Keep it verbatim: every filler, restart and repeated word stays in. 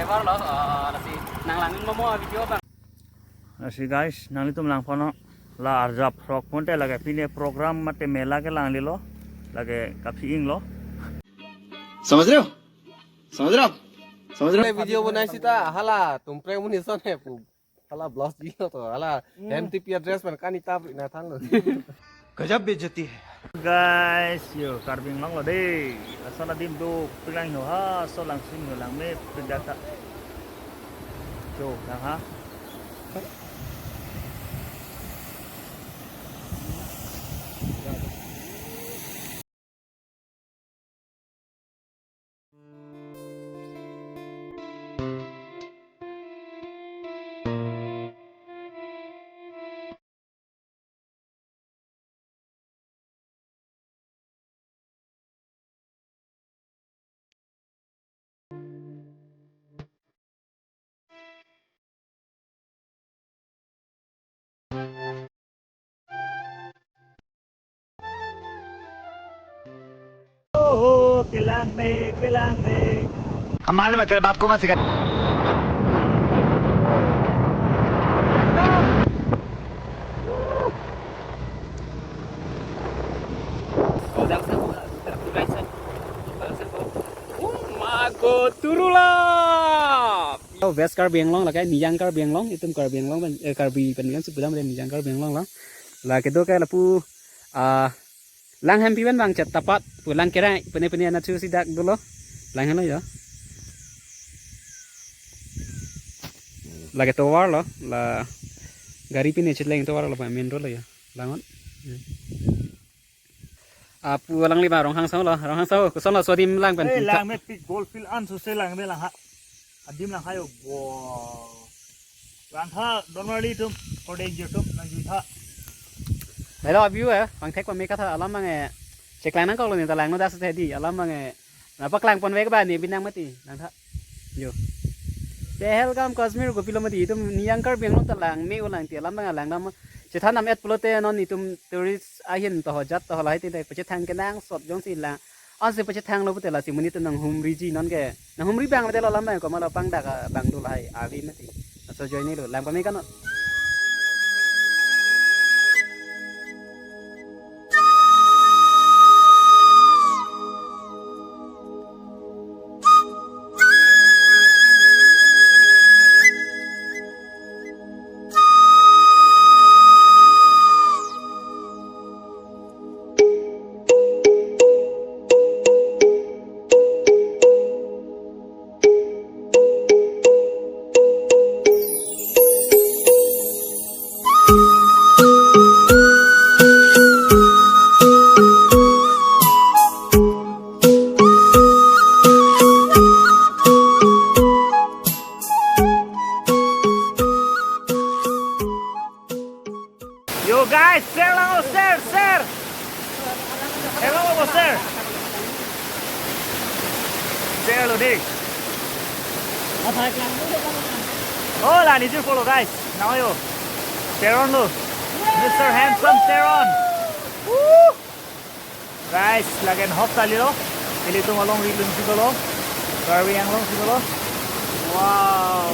Driver lo, ah, lasi nang langdun mo mo video bang. Lasi guys, nanglitum langponnon, la arjap rok ponte lake pine program mate mela kelang lilo, lake kaphi inglo. समझ रहे हो? समझ रहे हो आप? समझ रहे हो? Video bonai sita, hala, tumpre muni son he pu. Hala blouse dilo to, hala, Hmm. M T P address man kani tapri na thanlo. गजब बेइज्जती है। Guys, yo, Karbi Anglong lo dei. Asal adim do, pilang yo ha, so langsing yo lang me, pindata. Yo, lang ha. ओ, पिलांग में, पिलांग में। हम मालूम है, तेरे बाप को मत सिखा। Mago Turulap. Oh, West Karbi Anglong lake, Nijang Karbi Anglong, itum Karbi Anglong pen, eh, Karbi pen kan si pudam le Nijang Karbi Anglong lo. Lake do ke lapu, ah, lang hempi pen bang chet tapat, pu lang kerai, pene pene ana chu si dak dolo. Lang helo yo. Lake tovar lo, la gari pine chetleng tovar lo, main road lo yo. Langon. Apu alangli ma Ronghang Sao lo, Ronghang Sao, koson lo so adim lang pen Eh, putha. Lang mepik golf field an sose lang me lang ha. Adim lang ha yo bo. Lang ha, don't worry tum, for danger tum, lang jutha. Hello, view eh, pangthek pame katha alam mang eh. Cheklang nangkok lo ne ta langno das the di, alam mang eh. Napa klang ponvek ba ne binang mati, langtha. Yo. Pahalgam Kashmir kopilo mati, itum Nijang Karbi Anglong ta lang me ulang ti alam mang lang dam. Chethan nam et pulote non itum tourist ahin to hojat to lahai tin pachethang kenangsot jongsi lang. Ansi pachethang lo pute lasi monit nanghumriji non ke. Nanghumri bang mate lo alam bang komat lo pangdak bang do lahai avi mati. Aso join lo lang pame kanon. Yo guys, share lang, oh, share, share. Hello, oh, share. Share lo dei. Oh, la nijur follow guys. Now yo. Share on lo. Mister Handsome share on. Woo! Guys, lagen hop tali lo. Ilitum along rilun si dolo. Karbi Anglong si dolo. Wow.